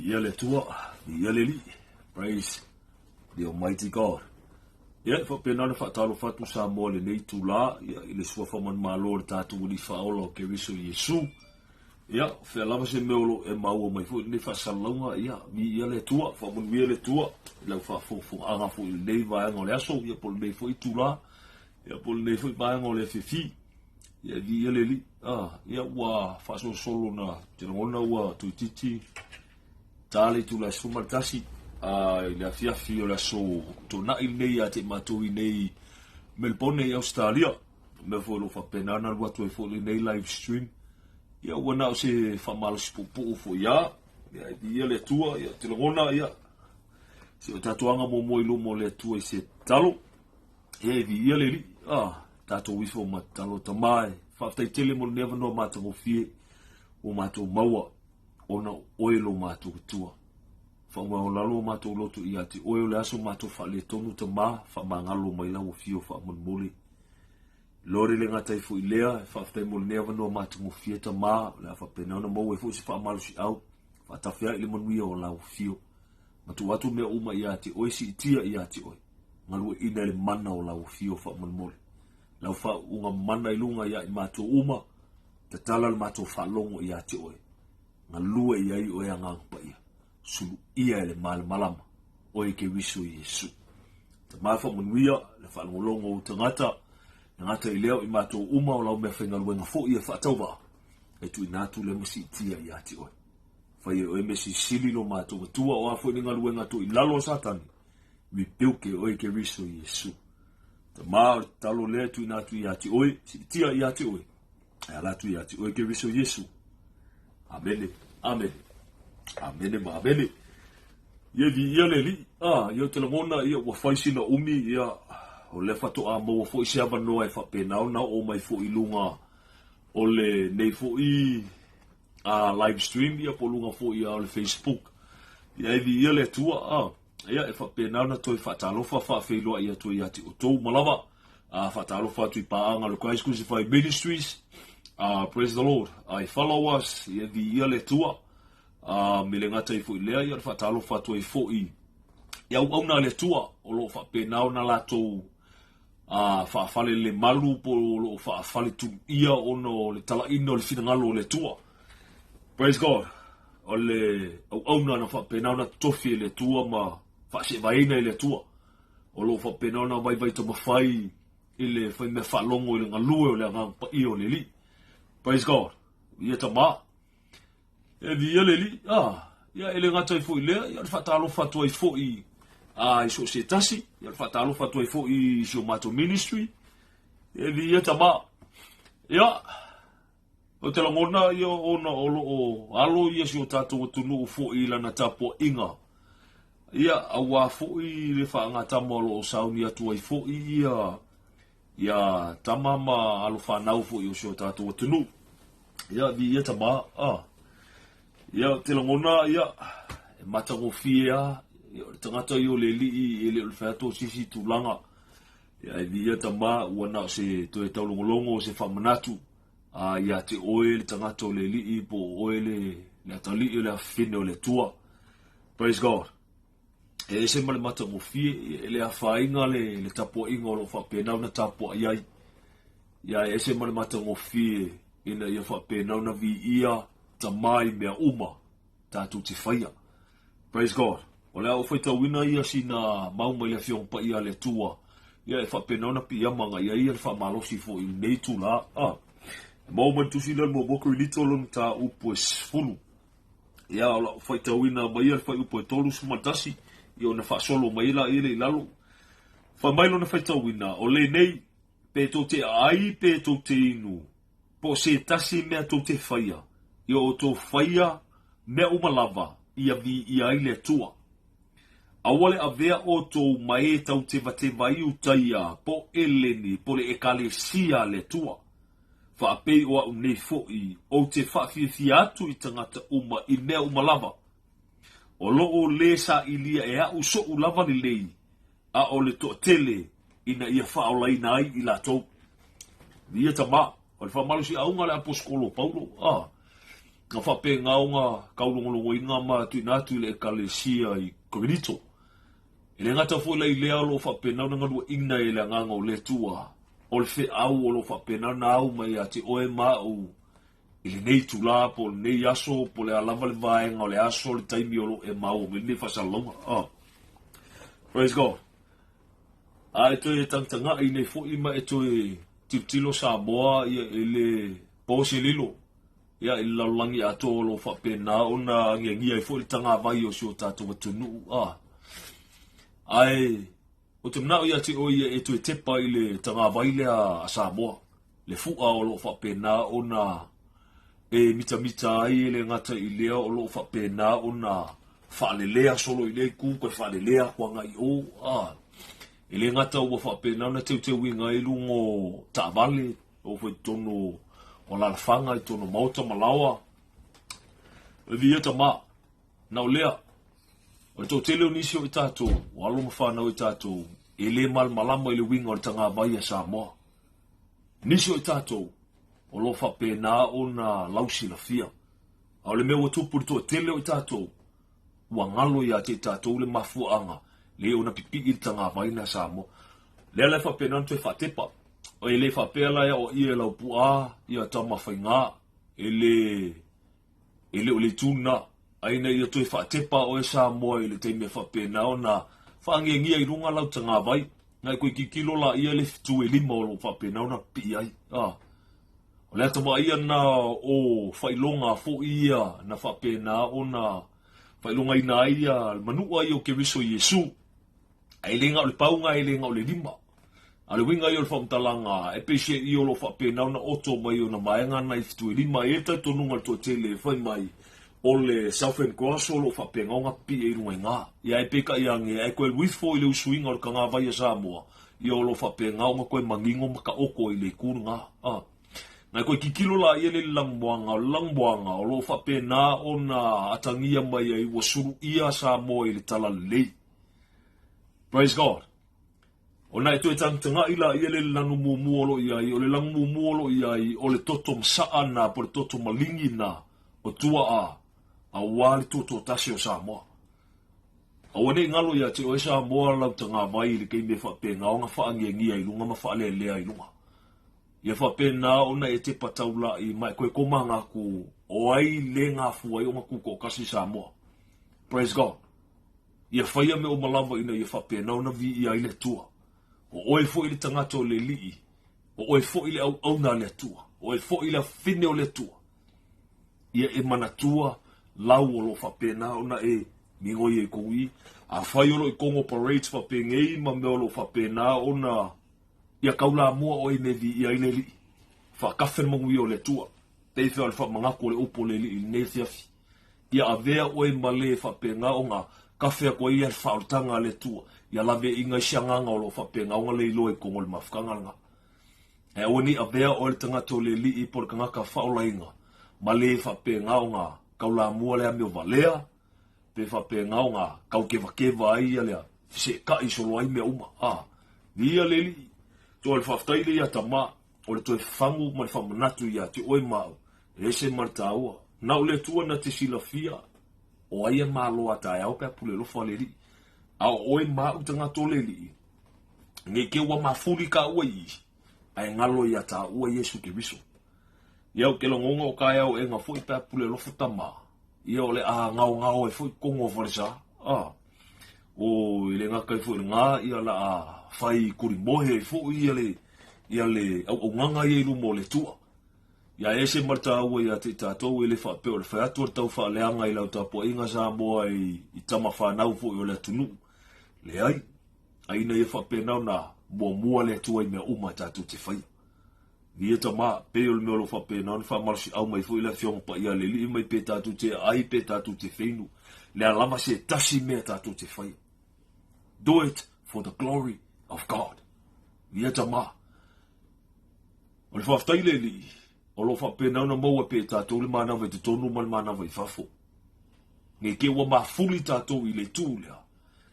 Viia le Atua, viia le Alii. Praise the Almighty God. Ia, e faapena ona faatalofa atu Samoa i lenei itulā, ia, i le suafa manumalo o le tatou Alii Faaola o Keriso Iesu. Ia, o fea lava se mea o lo o e maua mai foi i lenei faasalalauga, ia, viia le Atua, faamanuia le Atua i lau faafogafogaaga foi i lenei vaega o le aso, ia, po o lenei foi itulā, ia, po o lenei foi vaega o le afiafi. Ia, viia le Alii. Ah, ia, ua faasolosolo na te lagona ua toeitiiti ta le itula e 11 i le afiafi o le aso Toonai lenei ia te i matou i nei Melbourne i Ausetalia. O mea foi o lo o faapena ona alu atu ai foi lenei live stream. Ia ua na o se faamalosi puupuu foi lava. Ia e viia le Atua, ia te lagona, ia se o tatou aga muamua i luma o le Atua i se tatalo. Ia e viia le Alii. Ah, tatou ifo ma tatalo Tama e. Faafetai tele mo lenei avanoa matagofie ua matou maua ona o oe lo matou Atua. Faamaualalo o matou loto ia te oe o le aso matou faaletonu Tama, faamagalo mai lau afio faamolemole. Lord e le gata ai foi lea, e faafetai mo lenei avanoa matagofie Tama, o le a faapena ona maua ai foi se faamalosiau, faatafea i le manuia o lau afio. Ma tuu atu mea uma ia te oe, siitia ia te oe, galueaiina i le mana o lau afio faamolemole. Lau faauuga mana i luga ia i matou uma, tatala le matou faalogo ia te oe. Galue i ai oe Agaga Paia, suluia e le malamalama, oe Keriso Iesu. Tama faamanuia le faalogologo o ou tagata, e gata i lea o i matou uma o lau meafaigaluega foi e faatauvaa, e tuuina atu lea ma siitia ia te oe. Fai e oe mea silisili lo matou Atua, o a foi ni galuega atu i lalo o Satani, rebuke e oe Keriso Iesu. Tama o le tatalo lea e tuuina atu ia te oe, siitia ia te oe, e ala atu ia te oe Keriso Iesu. Amene, amene, amene ma amene. Ia viia le Alii, ah, ia ou te lagona, ia ua fai sina umi, ia, o lea faatoa maua foi se avanoa e faapena ona oo mai foi i luga o lenei foi a live stream ia po o luga foi o le Facebook. Ia e viia le Atua, ah, ia e faapena ona toe faatalofa faafeiloai atu ai ia te outou uma lava. A faatalofa atu i paaga o le Christ Crucified Ministries. Praise the Lord. I follow us, ia viia le Atua. Me le gata ai foi lea, ia le faatalofa atu ai foi i auauna a le Atua o lo o faapena ona latou faafalelemalu po o lo o faafaletuluia ona o le talaina o le finagalo o le Atua. Praise God. O le auauna na faapena ona totofi e le Atua ma faaseevaeina e le Atua. O lo o faapena ona vaivai tamafai i le faimea faalogo i le galue o le Agaga Paia o le Alii. Praise God. Ia tama. E viia le Alii, a, ia e le gata ai foi i lea, ia o le faatalofa atu ai foi a, i so o se tasi, ia o le faatalofa atu ai foi i si o matou ministry, e viia tama. Ia, ou te lagona ia ona o lo o alo ia si o tatou atunuu foi i lana tapuaiga, ia auā foi le faagatama o lo o sauni atu ai foi ia Ia tama ma alo fanau foi o si o tatou atunuu. Ia, viia tama, a. Ia, ou te lagona, ia, e matagofie lava, ia, o le tagata ia o le alii e le o le fai atu o se isi tulaga. Ia, e viia tama, ua na o se toe taulogologo o se faamanatu, a, ia te oe le tagata o le alii po o oe le, le atalii o le afafine o le Atua. Praise God. E ese ma le matagofie, e le afaina le, le tapuaiga o lo o faapena ona tapuai ai. Ia e ese ma le matagofie ina ia faapena ona viia Tama i mea uma tatou te faia. Praise God. O le a ou faitauina ia sina mau mai le Afioga Paia a le Atua, ia e faapena ona piiama agai ai ia le faamalosi foi i lenei itula. Ah, e maua mai le tusi lea o le Muamua Korinito lona mataupu e 10. Ia, o lau faitauina mai ia le fuaiupu e 31, ia ona faasolo mai ai lea i lalo. Fai mai lona faitauina, o lenei, pe tou te aai pe tou te inu, po o se tasi mea tou te faia, ia outou faia mea uma lava ia viia ai le Atua. Aua le avea outou ma e tau tevateva ai Iutaia, po o Eleni, po o le Ekalesia a le Atua. Faapei o a'u nei fo'i, ou te faafiafia atu i tagata uma i mea uma lava. O lo'o lē sailia e a'u so'u lava lelei, a o le toatele ina ia faaolaina ai i latou. Ia tama, o le faamalosi'auga a le Aposetolo o Paulo, a. Na faapena ona taulogologoina ma tuuina atu i le Ekalesia i Korinito. E le gata foi la i lea o lo o faapena ona galueaiina e le Agaga o le Atua, o le feau o lo o faapena ona au mai ia te oe ma au i lenei itula po o lenei aso po o le a lava le vaega o le aso le taimi o lo o e maua mai lenei faasalalauga. Oh. Praise God. A e toe tagatagai nei foi ma e toe tilotilo Samoa ia i le po se lilo ia i le lalolagi atoa o lo o faapena ona agiagia ai foi le tagavai o si o tatou atunuu. Ah. Ae ou te manao ia te oe ia e toe tepa i le tagavai lea a Samoa, le fu'a o lo o faapena ona e mitamita ai e le gata i lea o lo o faapena ona faalelea solo i lea itu toe faalelea atu agai i o. Ah. E le gata ua faapena ona teuteuina ai luga o taavale, o foi i totonu o alaalafaga, i totonu o maota ma laoa. O le viia tama, na o lea, o le toatele o nisi o i tatou, o alo ma fanau i tatou, e le malamalama i le uiga o le tagavai a Samoa. Nisi o i tatou, o lo o faapena ona lausilafia. A o le mea ua tupu i le toatele o i tatou, ua galo ia te i tatou le mafuaaga le ona pipii le tagavai na Samoa. Lea la e faapena ona toe faatepa. E le faapea la e aoaia e lau puaa ia tama faiga, e le, e le o le itu lena. A ina ia toe faatepa oe Samoa i le taimi e faapena ona faagiagia i luga lau tagavai, na e koe tilotilo laia le fetu e lima o lo o faapena ona pipii ai. A. O le ata vaaia lena o faailoga foi ia na faapena ona faailogaina ai ia le manua ia o Keriso Iesu. Ae le na o le pauga, e le na o le lima. A o le uiga ia o le faamatalaga, e peiseai o lo o faapena ona oto mai ona vaega na i fetu e lima. E i ai le talitonuga o le toatele e fai mai o le Southern Cross o lo o faapena ona pipii ai i luga i ina. Ia ae peitai ane, ae toe luifo i le usuina o le tagavai a Samoa, ia o lo o faapena ona toe manino ma taoto i le itu lena. A. Na toe tilotilo laia i le lanumoana, o le lanumoana o lo o faapena ona atagia mai ai ua suluia Samoa i le talalelei. Praise God. Ona e toe tagatagai laia le lanu muamua o lo o i ai, o le lanu muamua o lo o i ai, o le toto masaa na, po o le toto maligi na, o tuaa, aua le tuatuatasi o Samoa. Aua ne i galo ia te oe Samoa lau tagavai i le taimi e faapena ona faagiagia i luga ma faalealea i luga. Ia faapena ona e tepa taula'i ma e toe komaga atu o ai le gafua ai ona tutoatasi Samoa. Praise God. Ia faia mea uma lava ina ia faapena ona viia ai le Atua. O oe foi le tagata o le Alii, o oe foi le auauna a le Atua, o oe foi le afine o le Atua. Ia e manatua lau o lo o faapena ona e migoi ai kou i. Afai o lo o i kogo parades faapenei ma mea o lo o faapena ona ia kaulamua oe i mea e viia ai le Alii. Faakafe le manuia o le Atua. Pei fea o le faamanatu o le upu o le Alii i lenei afiafi. Ia avea oe ma le faapena ona kafe atu ai ia le faaolataga a le Atua, ia laveaiina ai se agaga o lo o faapena ona le iloa i totonu o le mafutaga lena. Ae aua ne i avea oe le tagata o le alii po o le tagata faaolaina ma le faapena ona taulamua le amio valea, pe faapena ona taukevakeva ai ia lea feseetai solo ai mea uma. A, viia le Alii, toe o le faafetai lea ia Tama, o le toe fagu ma le faamanatu ia te oe ma au, e ese ma le taua. Na o le Atua na te silafia o ai e malo a taeao pe a pule alofa le Alii. A o oe ma au tagata o le Alii, nei te ua mafuli kāua i i, ae galo ia tāua Iesu Keriso. Ia ou te lagona o taeao ega foi pe a pule alofa Tama, ia o le a gaogao ai foi totonu o falesa, a, o i le gata ai foi i lena, ia la a fai kulimohe ai foi ia le, ia le auaunaga ia i luma o le Atua. Ia ese ma le taua ia te i tatou e le faapea o le fai atu o le tau faaleaga i lau tapuaiga Samoa i, i tama fanau foi o le atunuu. Leai, a ina ia faapena ona muamua le Atua i mea uma tatou te faia. Ia tama, pei o le mea o lo o faapena ona faamalosiau mai foi le Afioga Paia a le Alii mai pe tatou te aai pe tatou te feinu, le a lava se tasi mea tatou te faia. Do it for the glory of God. Ia tama, o le faafetai le Alii, o lo o faapena ona maua pea e tatou le manava i totonu ma le manava i fafo. Nei te ua mafuli tatou i le itu lea,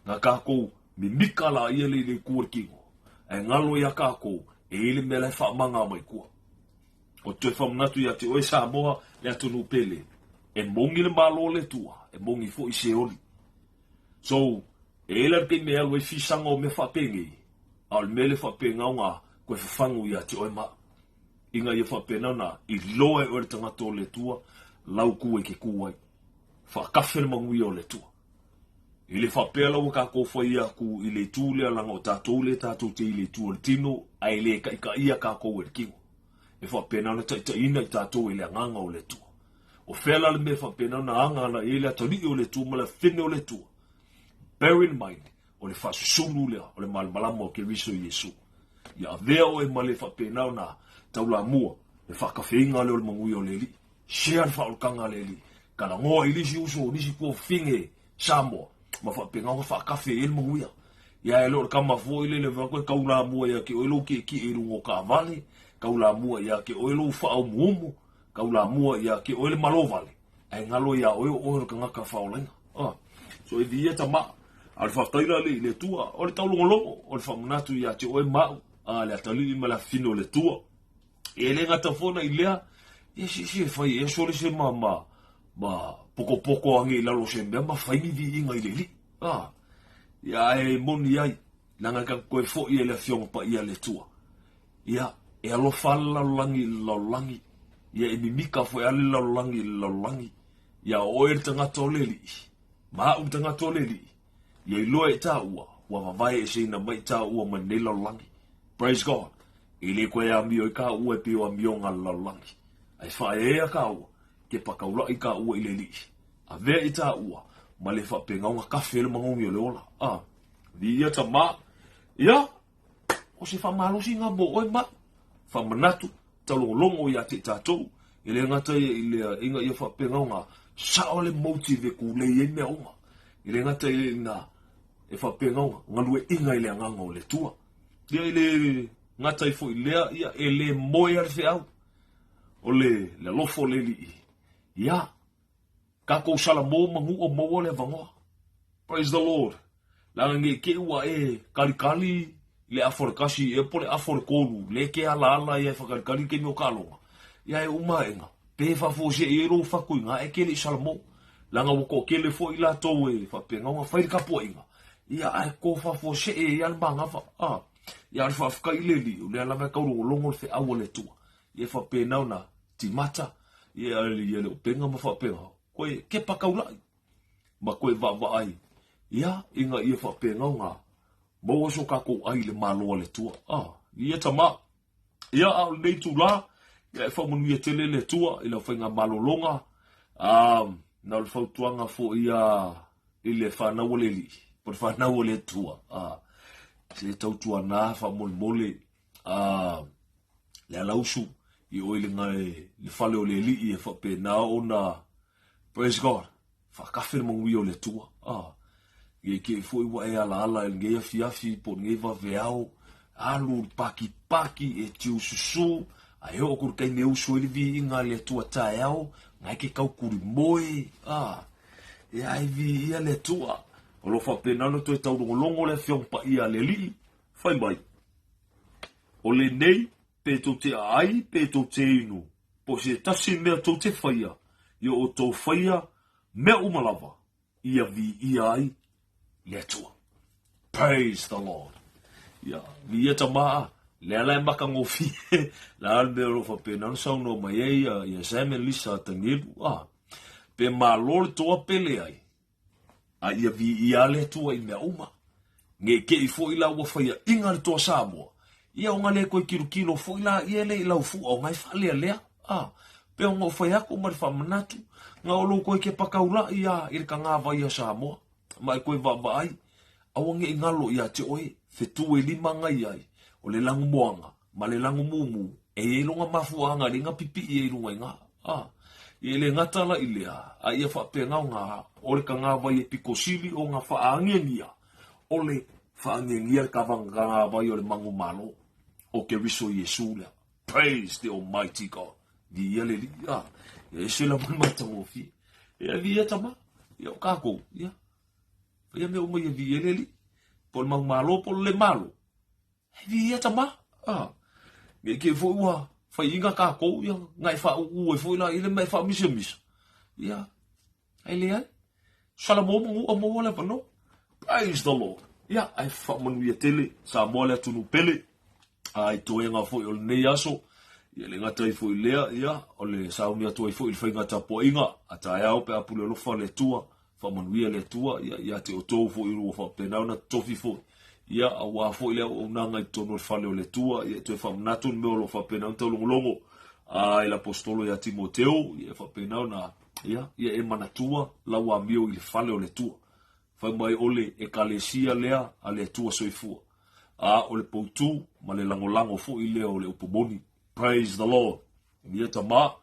na tatou mimika laia le i le itu o le kino, ae galo ia tatou e i ai le mea la e faamaga mai tua. O te toe faamanatu ia te oe Samoa, le atunuu pele. E moni le Malo o le Atua, e moni foi Seoli. So, e i ai la le taimi e alu ai fisaga o mea faapenei, a o le mea lea faapena ona koe fafagu ia te oe ma au. Ina ia faapena ona iloa e oe le tagata o le Atua lau ku e ke ku ai. Faakafe le manuia o le Atua. E le faapea la ua tatou fai atu i le itu lea leaga o tatou lea tatou te i le itu o le tino ae le taitaia tatou e le tino. E faapena ona taitaiina i tatou e le Agaga o le Atua. O fea la le mea e faapena ona aga ana i ai le atalii o le Atua ma le afine o le Atua? Bear in mind, o le faasusulu lea o le malamalama o Keriso Iesu. Ia avea oe ma le faapena ona taulamua le faakafeina lea o le manuia o le Alii. Share le faaolataga a le Alii. Talanoa i nisi uso, nisi tuafafine Samoa ma faapena ona faakafe i ai le manuia. Ia e le o le tama foi lele fai atu e taulamua ia te oe lou tietie i luga o taavale, taulamua ia te oe lou faaumuumu, taulamua ia te oe le malo vale, ae galo ia oe o oe o le tagata faaolaina. Ah, so e viia tama. A o le faafetai la le i le Atua, o le taulogologo, o le faamanatu ia te oe ma au, a le atalii ma le afafine o le Atua. E le gata foi ona i lea, ia se e fai ea sole se ma, ma, ma pokopoko age i lalo o se mea ma fai ni viiga i le alii. Ah, ia ae moni ai, leaga e tatou toe foi e le Afioga Paia a le Atua. Ia, e alofa lava le lalolagi i le lalolagi, ia e mimika foi lava le lalolagi i le lalolagi. Ia o oe le tagata o le Alii, ma au le tagata o le Alii, ia iloa e taua, ua vavae eseina mai taua mai lenei lalolagi. Praise God! E le toe amio ai taua e pei o amioga a le lalolagi. Ae faaeaea taua, kepa taula'i taua i le Alii. Avea i taua, ma le faapena ona kafe ai le manogi o le ola. Ah, viia Tama. Ia, o se faamalosiga mo oe ma au. Faamanatu, taulogologo ia te i tatou, e le gata ia i lea, ina ia faapena ona sao le motive e kulei ai mea uma. E le gata ia ina e faapena ona galueaiina i le agaga o le Atua. Ia e le gata ai foi i lea, ia e le moe lava le feau o le alofa o le Alii. Ia, tatou salamo ma nuʻa maua le avanoa. Praise the Lord. Leaga nei te i ua e kalikali le afa o le kasi ea po o le afa o le tolu, lea e te alaala ia e whakalikali i taimi o taaloga. Ia e uma aʻega, pe faafuasei ai lou fatu i na e te le i salamo. Leaga ua toatele foi i latou e faapena ona fai le tapuaiga, ia ae to faafuasei ai lava le manava. A, ia o le faafetai i le Alii, o lea lava e taulogologo le feau a le Atua. Ia e faapena ona timata, ia le upega ma faapena, koe kepa taulai ma koe vaavaai, ia, ina ia faapena ona maua so tatou ai i le Malo a le Atua. A, ia tama. Ia, a o lenei itulā, ia e faamanuia tele le Atua i lau faigamalologa, a, na o le fautuaga foi ia i le fanau a le Alii, po o le fanau a le Atua, a, se tautuana faamolemole, a, le alausu i oe le, le fale o le Alii e faapena ona, praise God, faakafe le manuia o le Atua. Ah, i ke foi ua e alaala i lenei afiafi po o lenei vaveao, alu i le pakipaki e tiu susu, a e oo atu i le taimi e usu ai le viiga a le Atua taeao, na e ke taukuli moe, ah, e ai viia le Atua. O lo o faapena ona toe taulogologo le Afioga Paia a le Alii, fai mai, O lenei, pe tou te aai, pe tou te inu, po o se tasi mea tou te faia, ia outou faia mea uma lava, ia viia ai le Atua. Praise the Lord. Ia, viia tama a, lea la e matagofie, la le mea o lo o faapena ona saunoa mai ai ia, ia Sam and Lisa Tanielu, a, pe malo le toa pe leai, a ia viia le Atua i mea uma. Nei te i foi la ua faiaʻiga le toa Samoa, ia ona le toe tilotilo foi la ia le i lau fua ona e faalealea. A, pe ona o fai atu ma le faamanatu, na o lou toe kepa taulaʻi a i le tagavai a Samoa, ma e toe vaavaai, aua ne i galo ia te oe, fetu e lima na i ai, o le lanumoana, ma le lanumumu, e i ai lona mafuaaga le iga pipii ai i luga i na. A, ia e le gata la i lea, a ia faapena ona o le tagavai e pito sili ona faagiagia, o le faagiagia le tagavai o le manumalo o Keriso Iesu lea. Praise the Almighty God. Viia le Alii. A, ia ese lava le matagofie. Ia viia tama. Ia o kākou. Ia. Ia mea uma ia viia le Alii. Po o le manumalo, po o le le malo. He viia tama. A. Nei te foi ua faiʻiga kākou, ia, na e faaʻuʻu ai foi la i le ma e faamisamisa. Ia, ae leai. Salamo ma gu'a maua le avanoa. Praise the Lord. Ia, ae faamanuia tele Samoa le atunuu pele. A i toega foi o lenei aso, ia le gata ai foi lea, ia, o le sauni atu ai foi i le faiga tapuaiga, a taeao pe a pule alofa le Atua, faamanuia le Atua, ia, ia te outou foi ua faapena ona totofi foi, ia, aua foi le auaunaga i totonu o le fale o le Atua, ia, toe faamanatu le mea o lo o faapena ona taulogologo, a i le aposetolo ia Timoteo, ia, e faapena ona, ia, ia e manatua lau amio i le fale o le Atua. Fai mai o le Ekalesia lea a le Atua Soifua, a o le poutū ma le lagolago foi lea o le upu moni. Praise the Lord. Ia tama,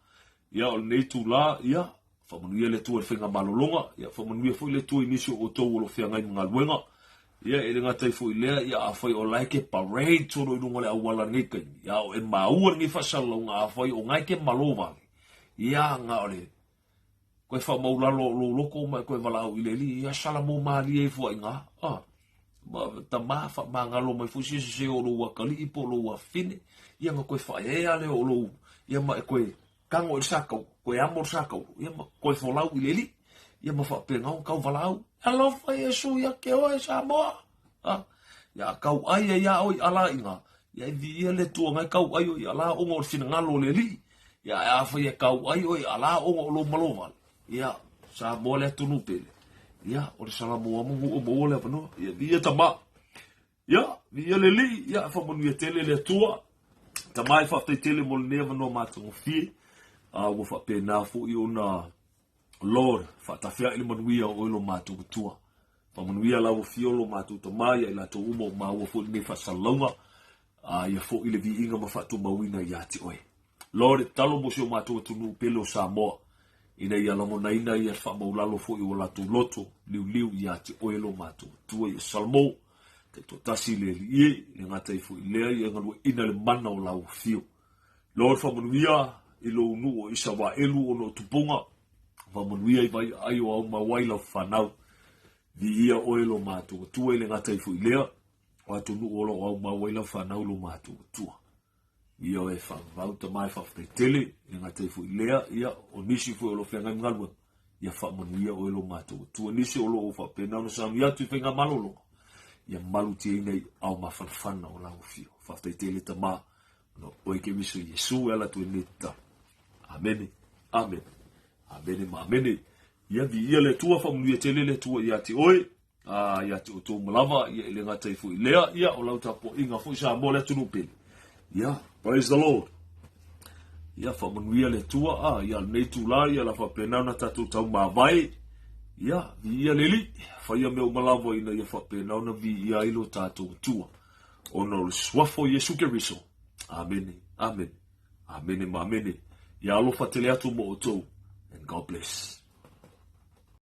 ia o lenei itulā, ia, faamanuia le Atua i le faigamalologa, ia faamanuia foi le Atua i nisi o outou o lo o feagai ma galuega. Ia e le gata ai foi i lea, ia afai o la e ke parade solo i luga o le auala i lenei taimi, ia o e maua lenei faasalalauga afai o na e ke malo vale, ia na o le Koe faamaulalo o lou loko ma e koe valaau i le Alii, ia salamo malie ifo ai ngā. Ah, ma tamā faamagalo mai foi se se o lou akalii po o lou afafine, ia na koe faaeaea lea o lou, ia ma e koe tago i le sakau, koe amo le sakau, ia ma koe folau i le Alii, ia ma faapena ona tau valaau, Alofa Iesu ia te oe Samoa. Ah, ia a tau ai ai a oe i ala i ngā, ia e viia le Atua ngai tau ai oe i ala ona o le finagalo o le Alii. Ia ae afai e tau ai oe i ala ona o lou malo vale, ia Samoa le atunuu pele, ia o le Salamoa ma gu'u maua le avanoa. Ia viia tama. Ia, viia le Alii, ia faamanuia tele le Atua. Tama e faafetai tele mo lenei avanoa matagofie. A ua faapena foi ona Lord, faatafea'i le manuia o oe lo matou Atua. Faamanuia lau afio lo matou Tama ia i latou uma o maua foi lenei faasalalauga, a ia foi le viiga ma faatumauina ia te oe. Lord, e tatalo mo si o matou atunuu pele o Samoa, ina ia lagonaina ia le faamaulalo foi o latou loto liuliu ia te oe lo matou Atua. Ia Salamo, taitoatasi le Alii e, le gata ai foi lea ia galueaiina le mana o lau afio. Lord faamanuia i lou nuu o Isavaelu ona o tupuga, faamanuia i vai aai o au mau ai lau fanau. Viia oe lo matou Atua i le gata ai foi lea, o atunuu o lo o au mau ai lau fanau lo matou Atua. Ia oe faavavau tama e faafetai tele, i le gata ai foi lea, ia o nisi foi o lo o feagai ma galuega, ia faamanuia oe lo matou Atua. Nisi o lo o faapena ona sauni atu i faigamalologa, ia malutiaina i ao mafanafana o lau afio. Faafetai tele tama. No oe Keriso Iesu e ala atu ai lenei tatalo. Amene, amene, amene ma amene. Ia viia le Atua, faamanuia tele le Atua ia te oe, a ia te outou uma lava, ia i le gata ai foi lea, ia o lau tapuaiga foi Samoa le atunuu pele. Ia, praise the Lord. Ia, faamanuia le Atua, a ia lenei itulā, ia la faapena ona tatou taumavae. Ia, viia le Alii, faia mea uma lava ina ia faapena ona viia ai lo tatou Atua. Ona o le suafa o Iesu Keriso. Amene, amene, amene ma amene. Ia alofa tele atu mo outou. And God bless.